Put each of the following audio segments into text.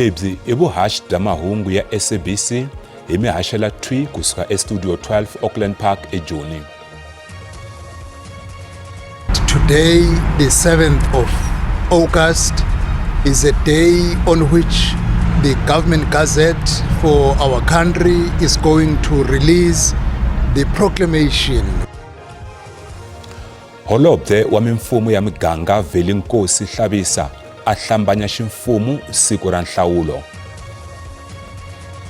Lebyi i vuhaxi bya mahungu ya SABC hi mi haxela thwi kusuka eStudio 12 Auckland Park eJoni. Today, the 7th of August, is a day on which the government gazette for our country is going to release the proclamation. Holobye wa mimfumo ya miganga Vhelinkosi Hlabisa a hlambanya ximfumo siku ra nhlawulo.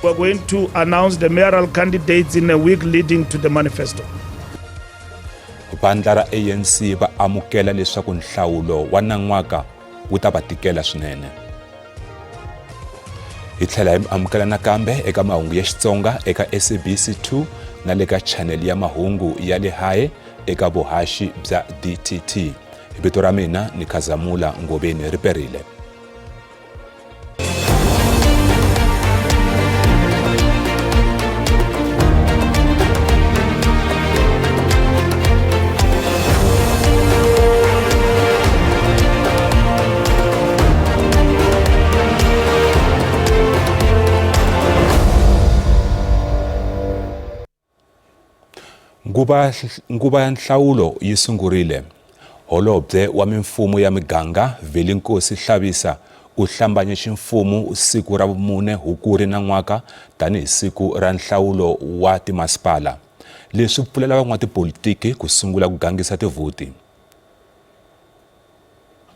We're going to announce the mayoral candidates in a week leading to the manifesto. Vandla ra ANC va amukela leswaku nhlawulo wa nan'waka wu ta va tikela swinene. Hi tlhela hi amukela nakambe eka mahungu ya Xitsonga eka SABC 2 na le ka chanel ya mahungu ya le hae eka vuhaxi bya DTT. Vito ra mina ni Khazamula Ngoveni Riperile. Nguva nguva ya nhlawulo yi sungurile. Holobye wa mimfumo ya miganga Vhelinkosi Hlabisa u hlambanye ximfumo siku ra vumune Hukuri nan'waka tanihi siku ra nhlawulo wa timasipala. Leswi pfulela van'watipolitiki ku sungula ku gangisa tivhoti.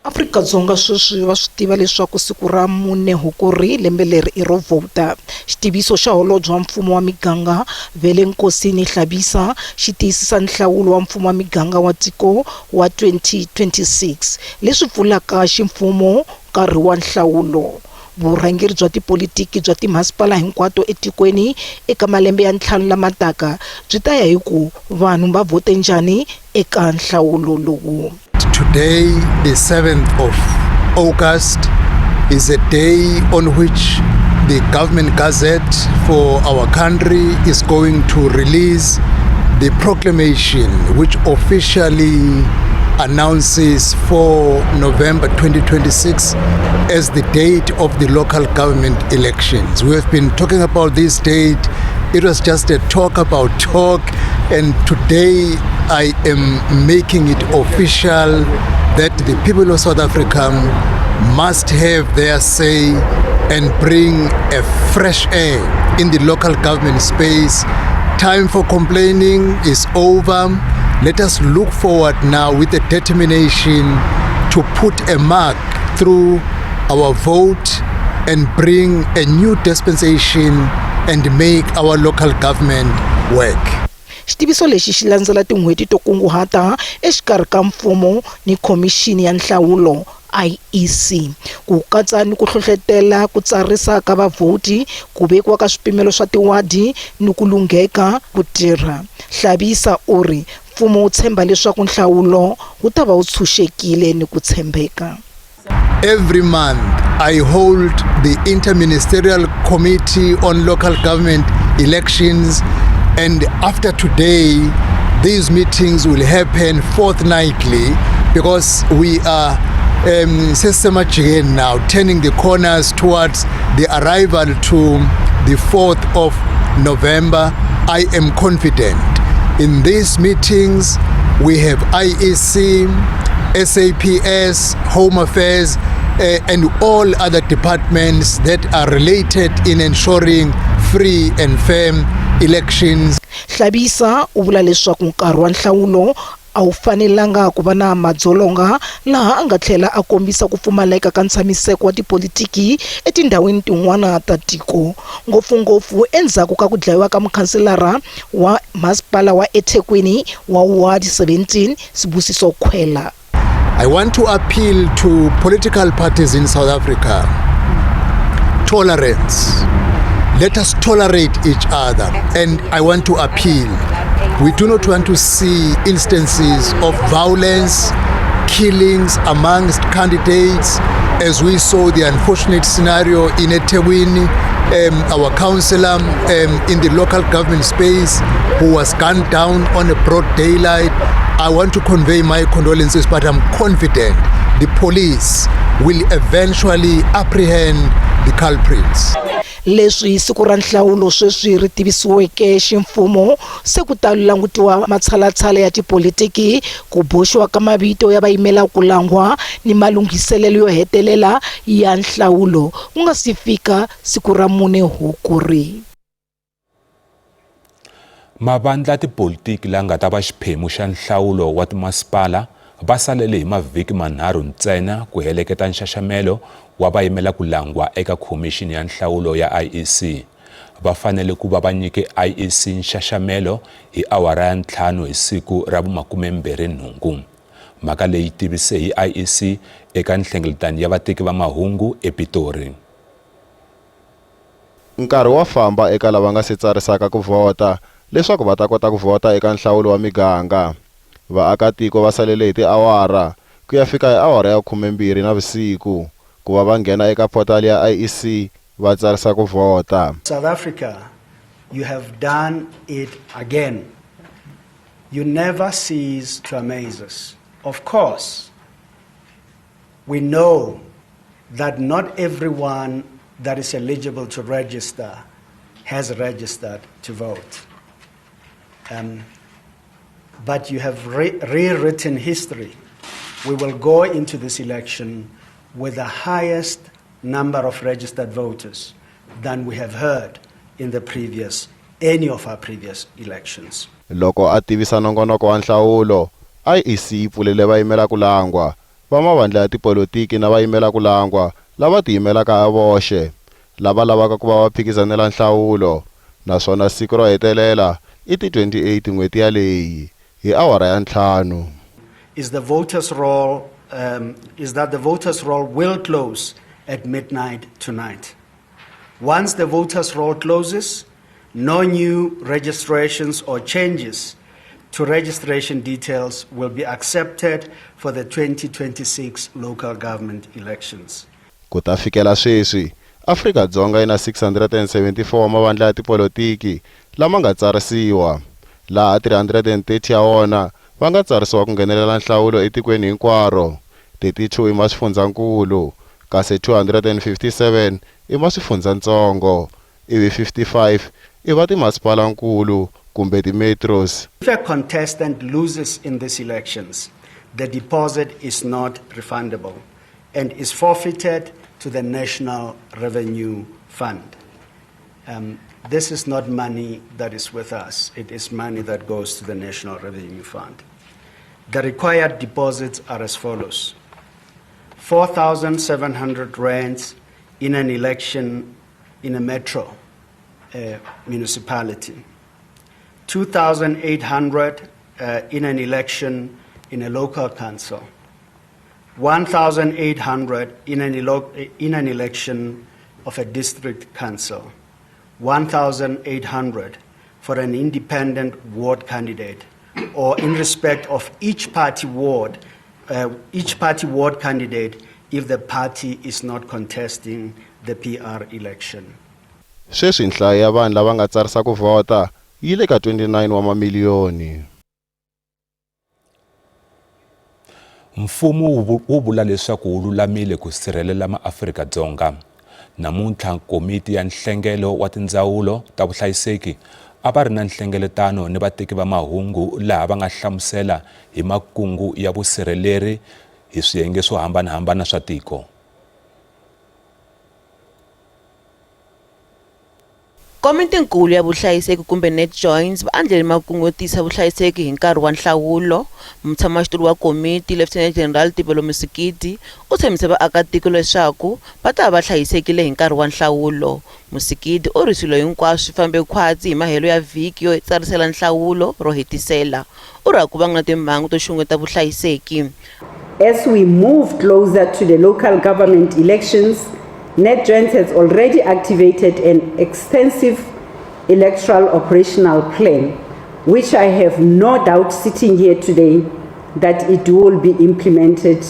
Afrika-Dzonga sweswi va swi tiva leswaku siku ra 4 Hukuri lembe leri i ro vhota. Xitiviso xa Holobye wa Mfumo wa Miganga Velenkosini Hlabisa xi tiyisisa nhlawulo wa mfumo wa miganga wa tiko wa 2026, leswi pfulaka ximfumo nkarhi wa nhlawulo. Vurhangeri bya tipolitiki bya timhasipala hinkwato etikweni eka malembe ya ntlhanu lama taka byi ta ya hi ku vanhu va vhote njhani eka nhlawulo lowu. Today, the 7th of August, is a day on which the government gazette for our country is going to release the proclamation which officially announces 4 November 2026 as the date of the local government elections. We have been talking about this date. It was just a talk about talk, and today I am making it official that the people of South Africa must have their say and bring a fresh air in the local government space. Time for complaining is over. Let us look forward now with a determination to put a mark through our vote and bring a new dispensation and make our local government work. Xitiviso lexi xi landzela tin'hweti to kunguhata exikarhi ka mfumo ni Khomixini ya Nhlawulo, IEC, ku katsa ni ku hlohletela ku tsarisa ka vavhoti, ku vekiwa ka swipimelo swa tiwadi ni ku lungheka ku tirha. Hlabisa u ri mfumo wu tshemba leswaku nhlawulo wu ta va wu tshunxekile ni ku tshembeka. Every month, I hold the Interministerial Committee on Local Government Elections, and after today, these meetings will happen fortnightly because we are now, turning the corners towards the arrival to the 4th of November. I am confident. In these meetings, we have IEC, SAPS, Home Affairs, and all other departments that are related in ensuring free and fair elections. Hlabisa u vula leswaku nkarhi wa nhlawulo a wu fanelanga ku va na madzolonga, laha a nga tlhela a kombisa ku pfumaleka ka ntshamiseko wa tipolitiki etindhawini tin'wana ta tiko, ngopfungopfu endzhaku ka ku dlayiwa ka mukhanselara wa masipala wa eThekwini wa Ward 17 Sibusiso Khwela. I want to appeal to political parties in South Africa. Tolerance. Let us tolerate each other. And I want to appeal. We do not want to see instances of violence, killings amongst candidates, as we saw the unfortunate scenario in eThekwini, our councillor in the local government space who was gunned down on a broad daylight. I want to convey my condolences, but I'm confident the police will eventually apprehend the culprits. Leswi siku ra nhlawulo sweswi ri tivisiweke ximfumo, se ku ta langutiwa matshalatshala ya tipolitiki, ku boxiwa ka mavito ya vayimela ku langwa ni malunghiselelo yo hetelela ya nhlawulo ku nga si fika siku ra 4 Hukuri. Mavandla ya tipolitiki la nga ta va xiphemu xa nhlawulo wa timasipala va salele hi mavhiki manharhu ntsena ku heleketa nxaxamelo wa vayimela ku langwa eka Khomixini ya Nhlawulo ya IEC. Va fanele ku va va nyike IEC nxaxamelo hi awara ya 5 hi siku ra vu-28. Mhaka leyi tivise hi IEC eka nhlengeletano ya vateki va mahungu ePitori. Nkarhi wa famba eka lava nga se tsarisaka ku vhota leswaku va ta kota ku vhota eka nhlawulo wa miganga. Vaakatiko va salele hi tiawara ku ya fika hi awara ya 12 na vusiku ku va va nghena eka portal ya IEC va tsarisa ku vhota. South Africa, you have done it again. You never cease to amaze us. Of course, we know that not everyone that is eligible to register has registered to vote. But you have rewritten history. We will go into this election with the highest number of registered voters than we have heard in the previous, any of our previous elections. Loko a tivisa nongonoko wa nhlawulo, IEC yi pfulele vayimela ku langwa va mavandla ya tipolitiki na vayimela ku langwa lava tiyimelaka voxe lava lavaka ku va va phikizanela nhlawulo, naswona siku ro hetelela i ti 28 n'hweti yaleyi hi awara ya 5. Is the voters roll, is that the voters roll will close at midnight tonight. Once the voters roll closes, no new registrations or changes to registration details will be accepted for the 2026 local government elections. Ku ta fikela sweswi, Afrika-Dzonga yi na 674 wa mavandla ya tipolitiki lama nga tsarisiwa, laha 330 ya wona va nga tsarisiwa ku nghenelela nhlawulo etikweni hinkwaro, 32 i maswifundzakulu, kasi 257 i maswifundzatsongo, ivi 55 i va timasipalankulu kumbe timetros. If a contestant loses in these elections, the deposit is not refundable and is forfeited to the National Revenue Fund. This is not money that is with us. It is money that goes to the National Revenue Fund. The required deposits are as follows. 4,700 rands in an election in a metro municipality, 2,800 in an election in a local council, 1,800 in an election of a district council, 1,800 for an independent ward candidate, or in respect of each party ward candidate if the party is not contesting the PR election. Sweswi nhlayo ya vanhu lava nga tsarisa ku vhota yi le ka 29 wa mamiliyoni. Mfumo wu vula leswaku wu lulamile ku sirhelela maAfrika-Dzonga. Namuntlha komiti ya nhlengelo wa tindzawulo ta vuhlayiseki a va ri na nhlengeletano ni vateki va mahungu laha va nga hlamusela hi makungu ya vusirheleri hi swiyenge swo hambanahambana swa tiko. Komitinkulu ya vuhlayiseki kumbe NatJoints va andlele makungu yo tiyisa vuhlayiseki hi nkarhi wa nhlawulo. Mutshamaxitulu wa komiti, Lieutenant General Tebello Mosikili, u tshembise vaakatiko leswaku va ta va va hlayisekile hi nkarhi wa nhlawulo. Mosikili u ri swilo hinkwaswo swi fambe khwatsi hi mahelo ya vhiki yo tsarisela nhlawulo ro hetisela. U ri a ku vanga na timhangu to xungeta vuhlayiseki. As we move closer to the local government elections, NatJoints has already activated an extensive electoral operational plan, which I have no doubt sitting here today that it will be implemented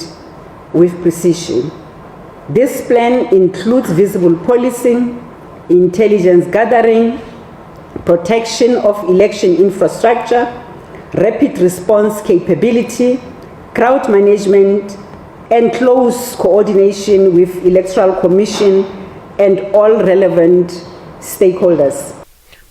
with precision. This plan includes visible policing, intelligence gathering, protection of election infrastructure, rapid response capability, crowd management, and close coordination with Electoral Commission and all relevant stakeholders.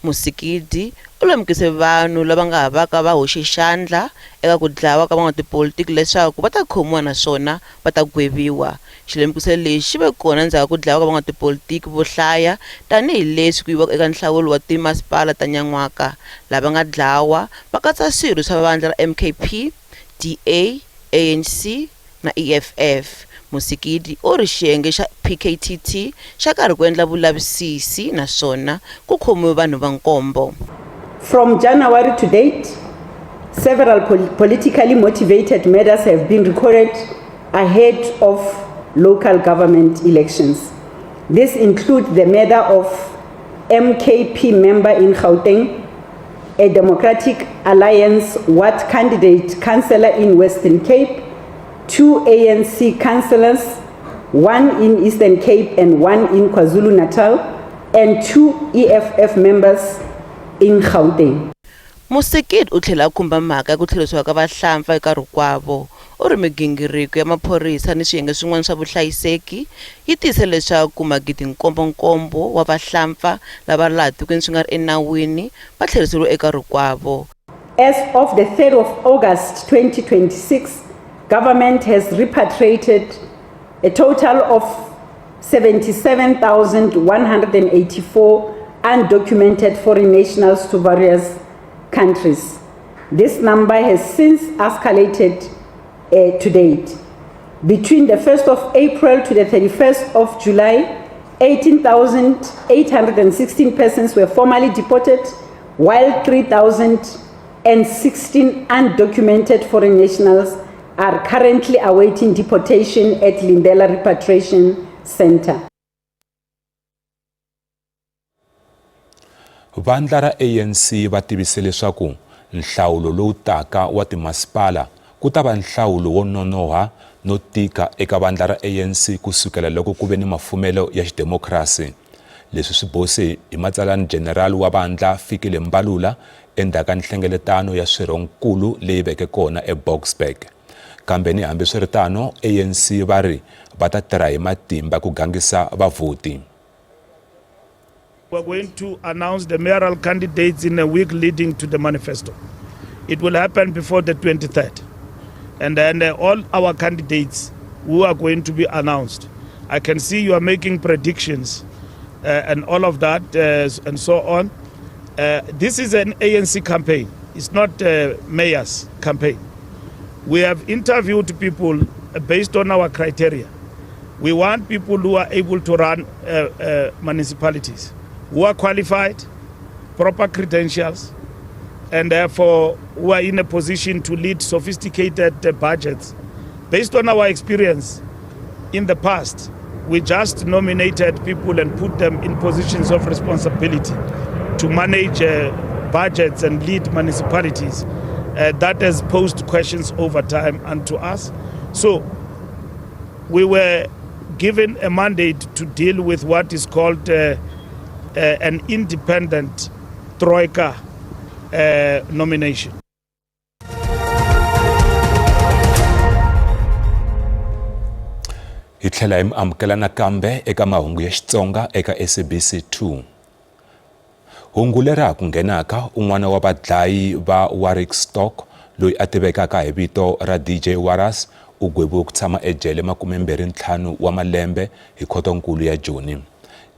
Musikidi u lemukise vanhu lava nga ha vaka va hoxe xandla eka ku dlawa ka van'watipolitiki leswaku va ta khomiwa naswona va ta gweviwa. Xilemukiso lexi xi ve kona endzhaku ka ku dlawa ka van'watipolitiki vo hlaya tanihi leswi ku yiwaka eka nhlawulo wa timasipala ta nyan'waka. Lava nga dlawa va katsa swirho swa vandla ra MKP, DA, ANC na EFF. Musikidi u ri xiyenge xa PKTT xa karhi ku endla vulavisisi naswona ku khomiwe vanhu va nkombo. From January to date, several politically motivated murders have been recorded ahead of local government elections. This includes the murder of MKP member in Gauteng, a Democratic Alliance ward candidate councillor in Western Cape, two ANC councillors, one in Eastern Cape and one in KwaZulu-Natal, and two EFF members in Gauteng. Musekedi u tlhela a khumba mhaka ya ku tlherisiwa ka vahlampfa eka rikwavo. U ri migingiriko ya maphorisa ni swiyenge swin'wana swa vuhlayiseki yi tiyise leswaku magidinkombo-nkombo wa vahlampfa lava ri laha tikweni swi nga ri enawini va tlheriseriwe eka rikwavo. As of the 3rd of August 2026, government has repatriated a total of 77,184 undocumented foreign nationals to various countries. This number has since escalated to date. Between the 1st of April to the 31st of July, 18,816 persons were formally deported, while 3,016 undocumented foreign nationals are currently awaiting deportation at Lindela Repatriation Center. Vandla ra ANC va tivise leswaku nhlawulo lowu taka wa timasipala ku ta va nhlawulo wo nonoha no tika eka vandla ra ANC ku sukela loko ku ve ni mafumelo ya xidemokirasi. Leswi swi boxe hi matsalani jenerali wa vandla Fikile Mbalula endzhaku ka nhlengeletano ya swirhonkulu leyi veke kona eBoksburg. Kambe ni hambiswiritano, ANC va ri va ta tirha hi matimba ku gangisa vavhoti. We're going to announce the mayoral candidates in a week leading to the manifesto. It will happen before the 23rd. And then all our candidates who are going to be announced. I can see you are making predictions and all of that and so on. This is an ANC campaign. It's not a mayor's campaign. We have interviewed people based on our criteria. We want people who are able to run municipalities, who are qualified, proper credentials, and therefore who are in a position to lead sophisticated budgets. Based on our experience in the past, we just nominated people and put them in positions of responsibility to manage budgets and lead municipalities. That has posed questions over time unto us. So we were given a mandate to deal with what is called an independent troika nomination. Hi tlhela hi mi amukela nakambe eka mahungu ya Xitsonga eka SABC 2. Hungu lera ha ku nghenaka un'wana wa vadlayi va Warwick Stock loyi a tivekaka hi vito ra DJ Warras u gweviwe ku tshama ejele 25 wa malembe hi khotonkulu ya Joni.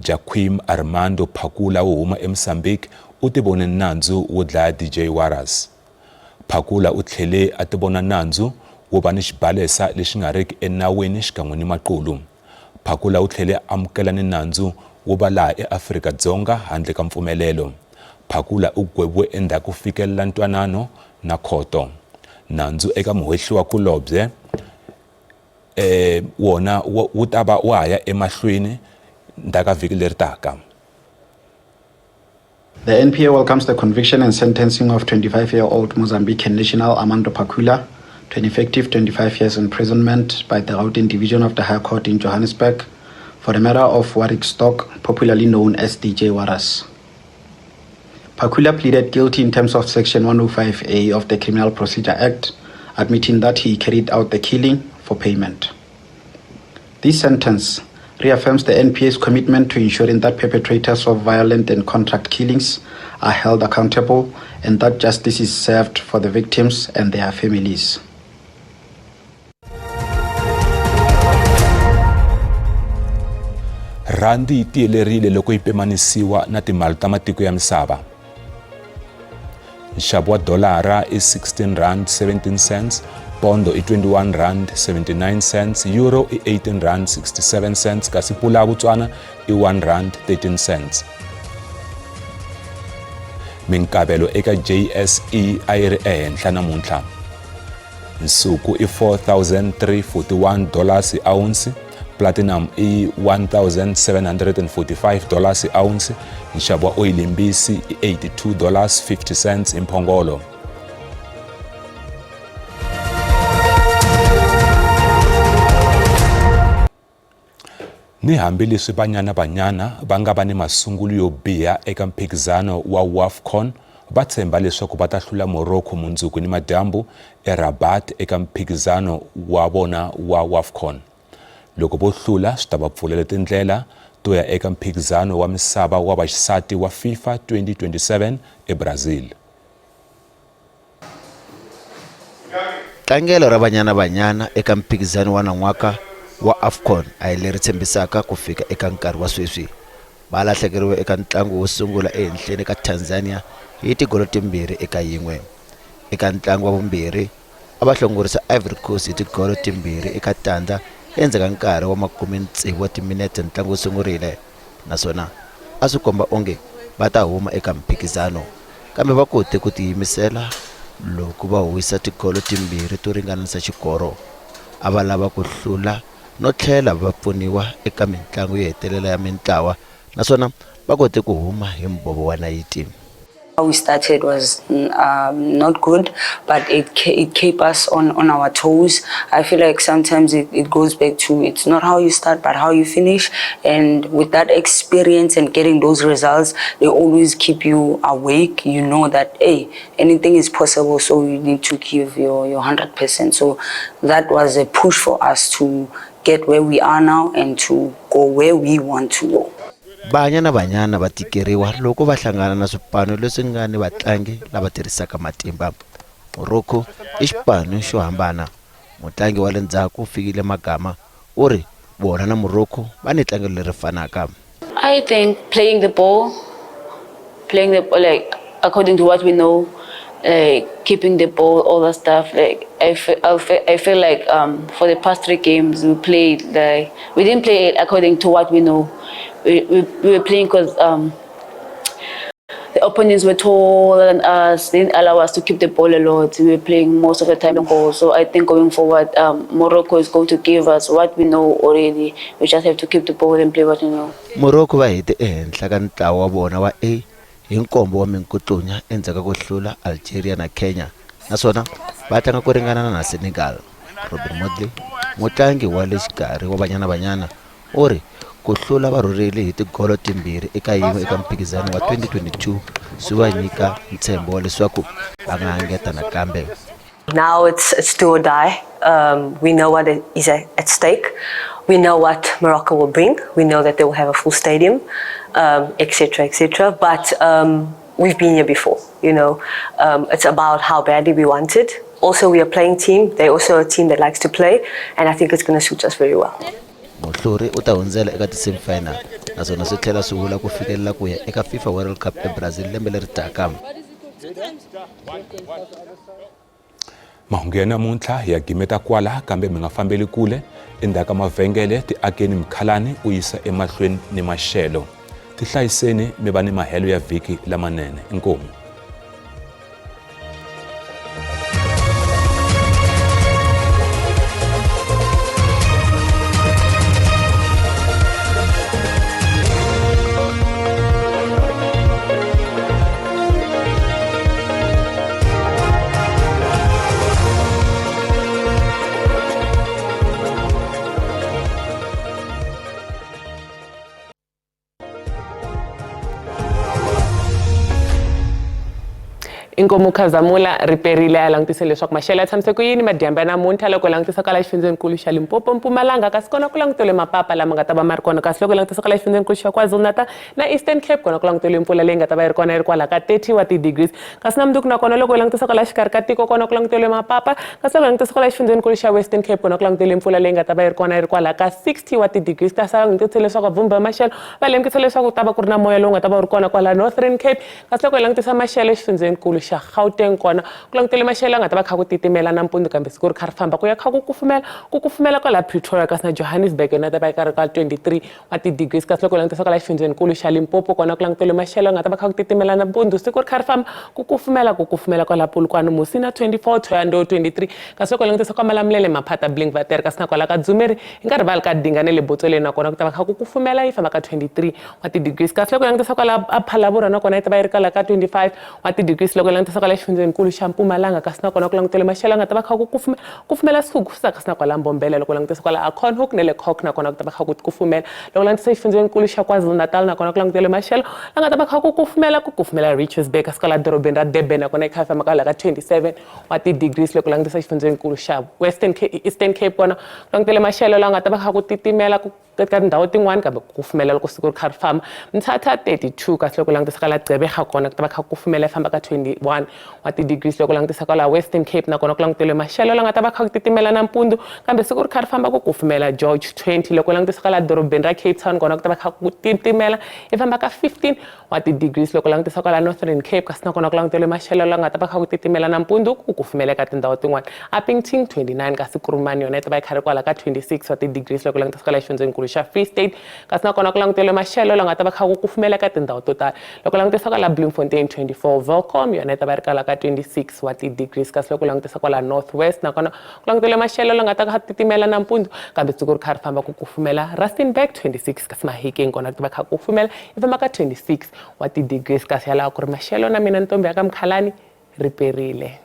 Jaquim Armando Phakula wo huma eMozambique u tivone nandzu wo dlaya DJ Warras. Phakula u tlhele a tivona nandzu wo va ni xibalesa lexi nga riki enawini xikan'we ni maqulu. Phakula u tlhele a amukela ni nandzu wo va laha eAfrika-Dzonga handle ka mpfumelelo. Phakula u gweviwe endzhaku ko fikelela ntwanano na khoto. Nandzu eka muhehliwa-kulobye wona wu ta va wa ha ya emahlweni ndzhaku ka vhiki leri taka. The NPA welcomes the conviction and sentencing of 25-year-old Mozambican national Armando Pakula to an effective 25 years imprisonment by the Gauteng Division of the High Court in Johannesburg for the murder of Warwick Stock, popularly known as DJ Warras. Pakula pleaded guilty in terms of Section 105A of the Criminal Procedure Act, admitting that he carried out the killing for payment. This sentence Reaffirms the NPA's commitment to ensuring that perpetrators of violent and contract killings are held accountable and that justice is served for the victims and their families. Rhandi yi tiyelerile loko yi pimanisiwa na timali ta matiko ya misava. Nxavo wa dolara i 16 rand 17 cents, pondo i 21 rand 79 cents, euro i 18 rand 67 cents kasi pula ya Botswana i 1 rand 13 cents. Minkavelo eka JSE a yi ri ehenhla namuntlha. Nsuku i 4341 dollars hi ounce, platinum i 1745 dollars hi ounce, nxavo wa oyilimbisi i 82 dollars 50 cents hi mphongolo. Ni hambileswi Banyana Banyana va nga va ni masungulo yo biha eka mphikizano wa WAFCON, va tshemba leswaku va ta hlula Morocco mundzuku nimadyambu eRabat eka mphikizano wa vona wa WAFCON. Loko vo hlula swi ta va pfulela tindlela to ya eka mphikizano wa misava wa vaxisati wa FIFA 2027 eBrazil. Tlangelo ra Banyana Banyana eka mphikizano wa nan'waka wa AFCON a hi leri tshembisaka ku fika eka nkarhi wa sweswi. Va lahlekeriwe eka ntlangu wo sungula ehenhleni ka Tanzania hi tigolo 2-1. Eka ntlangu wa vumbirhi, a va hlongorisa Ivory Coast hi tigolo 2-0 endzhaku ka nkarhi wa 60 wa timinete ntlangu wu sungurile. Naswona a swi komba onge va ta huma eka mphikizano, kambe va kote ku tiyimisela loko va wisa tigolo timbirhi to ringanisa xikoro. A va lava ku hlula no tlhela va pfuniwa eka mintlangu yo hetelela ya mintlawa naswona va kote ku huma hi mbhovo wa nayiti. How we started was not good, but it kept us on our toes. I feel like sometimes it goes back to it's not how you start, but how you finish. And with that experience and getting those results, they always keep you awake. You know that, hey, anything is possible, so you need to give your 100%. So that was a push for us to get where we are now and to go where we want to go. Banyana Banyana va tikeriwa loko va hlangana na swipano leswi nga ni vatlangi lava tirhisaka matimba. Morocco i xipano xo hambana. Mutlangi wa le ndzhaku Fikile Magama u ri vona na Morocco va ni tlangelo leri fanaka. I think playing the ball, playing the like according to what we know, like keeping the ball, all that stuff. Like I feel like for the past 3 games we played like we didn't play it according to what we know. We were playing because the opponents were taller than us. They didn't allow us to keep the ball a lot. We were playing most of the time the ball. So I think going forward, Morocco is going to give us what we know already. We just have to keep the ball and play what we know. Morocco va hete ehenhla ka ntlawa wa vona wa A hi nkombo wa minkutlunya endzhaku ka ku hlula Algeria na Kenya, naswona va tlanga ku ringana na Senegal. Robin Modley, mutlangi wa le xikarhi wa Banyana Banyana, u ri ku hlula va rhurhile hi tigolo 2-1 eka mphikizano wa 2022 swi va nyika ntshembo wa leswaku va nga hangeta nakambe. Now it's do or die. We know what is at stake. We know what Morocco will bring. We know that they will have a full stadium, et cetera, et cetera. But we've been here before, you know. It's about how badly we want it. Also, we are a playing team. They're also a team that likes to play, and I think it's going to suit us very well. Muhluri u ta hundzela eka ti-semifinal, naswona swi tlhela swi vula ku fikelela ku ya eka FIFA World Cup eBrazil lembe leri taka. Mahungu ya namuntlha ya gimeta kwala, kambe mi nga fambeli kule. Endzhaku ka mavhengele tiakeni Mkhalani u yisa emahlweni ni maxelo. Tihlayiseni mi va ni mahelo ya vhiki lamanene. Inkomu. Inkomu Khazamula riperile a langutise leswaku maxelo ya tshamise ku yini madyambu ya namuntlha. Loko hi langutisa kwala xifundzenikulu xa Limpopo, Mpumalanga, kasi kona ku languteliwe mapapa lama nga ta va ma ri kona. Kasi loko hi langutisa kwala xifundzenikulu xa KwaZulu-Natal na Eastern Cape, kona ku languteliwe mpfula leyi nga ta va yi ri kona yi ri kwala ka 30 wa ti-degrees. Kasi na mundzuku nakona loko hi langutisa kwala xikarhi ka tiko, kona ku languteliwe mapapa. Kasi loko hi langutisa kwala xifundzenikulu xa Western Cape, kona ku languteliwe mpfula leyi nga ta va yi ri kona yi ri kwala ka 60 wa ti-degrees. Kasi a langutise leswaku vabvumbi va maxelo va lemukisa leswaku ku ta va ku ri na moya lowu nga ta va wu ri kona kwala Northern Cape. Kasi loko hi langutisa maxelo exifundzhenikulu xa Gauteng, kona ku langutele maxelo ya nga ta va kha ku titimela nampundzu, kambe siku ri kha ri famba ku ya kha ku kufumela, ku kufumela kwala Pretoria, kasi na Johannesburg yona ta va yi karhi ka 23 wa ti-degrees. Kasi loko hi langutisa kwala xifundzhenikulu xa Limpopo, kona ku langutele maxelo ya nga ta va kha ku titimela nampundzu, siku ri kha ri famba ku kufumela, ku kufumela kwala Polokwane, Musina 24, Thohoyandou 23. Kasi loko hi langutisa kwa Malamulele, Maphata, Blinkwater, kasi na kwala ka Dzumeri hi nga rivali ka Dinga na le Botsweleni, nakona ku ta va kha ku kufumela yi famba ka 23 wa ti-degrees. Kasi loko hi langutisa kwala a Phalaborwa, nakona yi ta va yi ri kwala ka 25 wa ti-degrees. Loko hi langutisa kwala xifundzhenikulu xa Mpumalanga, kasi nakona ku langutele maxelo ya nga ta va kha ku kufumela, kufumela swigusa, kasi na kwala Mbombela. Loko langutisa kwala Acornhoek na le Cork, nakona ku ta va kha ku kufumela. Loko langutisa xifundzhenikulu xa KwaZulu-Natal, nakona ku langutele maxelo la nga ta va kha ku kufumela, ku kufumela Richards Bay, kasi kwala dorobeni ra Durban nakona yi kha yi famba kwala ka 27 wa ti-degrees. Loko langutisa xifundzhenikulu xa Western Cape, Eastern Cape, kona ku langutele maxelo la nga ta va kha ku titimela ku eka tindhawu tin'wani, kambe ku kufumela loko siku ri kha ri famba. Mthatha 32. Kasi loko langutisa ka la Gqeberha, kona ku ta va kha ku kufumela, yi famba ka 21 wa ti-degrees. Loko langutisa ka la Western Cape, nakona ku languteliwe maxelo la nga ta va kha ku titimela nampundzu, kambe siku ri kha ri famba ku kufumela. George 20. Loko langutisa ka la dorobeni ra Cape Town, kona ku ta va kha ku titimela, yi famba ka 15 wa ti-degrees. Loko langutisa kwala Northern Cape, kasi nakona ku languteliwe maxelo la nga ta va kha ku titimela nampundzu, ku kufumela eka tindhawu tin'wana. Upington 29, kasi Kurumani yona yi ta va yi kha ri kwala ka 26 wa ti-degrees. Loko langutisa kwala xifundzhenikulu xa Free State, kasi nakona ku languteliwe maxelo la nga ta va kha ku kufumela eka tindhawu to tala. Loko langutisa kwala Bloemfontein 24, Welkom yona yi ta va ri kwala ka 26 wa ti-degrees. Kasi loko langutisa kwala North West, nakona ku languteliwe maxelo la nga ta kha titimela nampundzu, kambe siku ri kha ri famba ku kufumela. Rustenburg 26, kasi Mahikeng kona ku ta va kha ku kufumela, yi famba ka 26 wa ti-degrees. Kasi yalawa ku ri maxelo na mina ntombi ya ka Mukhalani, ri perile.